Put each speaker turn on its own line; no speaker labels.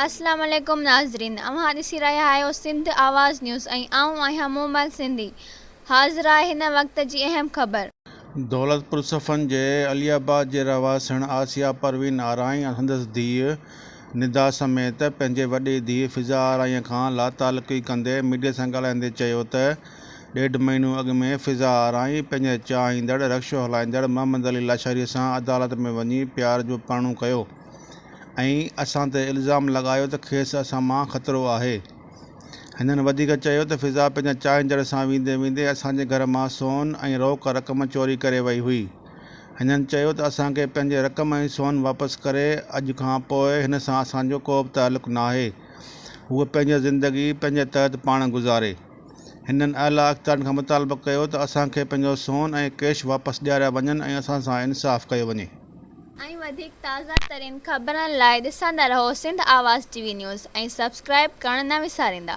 اسلام عليڪم ناظرين اوهان ڏسي رهيا آهيو سنڌ آواز نيوز ۽ آئون آهيان مومل سنڌي حاضر آهي هن وقت جي اهم خبر.
دولتپور صفن جي علي آباد جي رهواسڻ آسيا پروين آرائين ۽ سندس ڌيء ندا سميت پنهنجي وڏي ڌيء فضا آرائين کان لاتعلقي ڪندي ميڊيا سان ڳالهائيندي چيو ته ڏيڍ مهينو اڳ ۾ فضا آرائين پنهنجي چاهيندڙ رڪشو هلائيندڙ محمد علي لاشاري سان عدالت ۾ وڃي پيار جو پرڻو ڪيو ۽ اسان تي الزام لڳايو ته کيس اسان مان خطرو آهي. هنن وڌيڪ چيو ته فضا پنهنجي چاهيندڙ سان ويندي ويندي اسان جي گهر مان سون ۽ روڪ رقم چوري ڪري وئي هئي. هنن چيو ته اسان کي پنهنجي رقم ۽ سون واپس ڪري اڄ کان پوء هن سان اسان جو ڪو به تعلق ناهي. هوء پنهنجي زندگي پنهنجي تحت پاڻ گذاري. هنن اعليٰ اختيارين کان مطالبو ڪيو ته اسان کي پنهنجو سون ۽ ڪيش واپس ڏياريا وڃن ۽ اسان سان انصاف ڪيو وڃي.
۽ وڌيڪ تازه ترين خبرن لاء ڏسندا رهو Sindh Awaz T V news ۽ subscribe ڪرڻ نه وساريندا.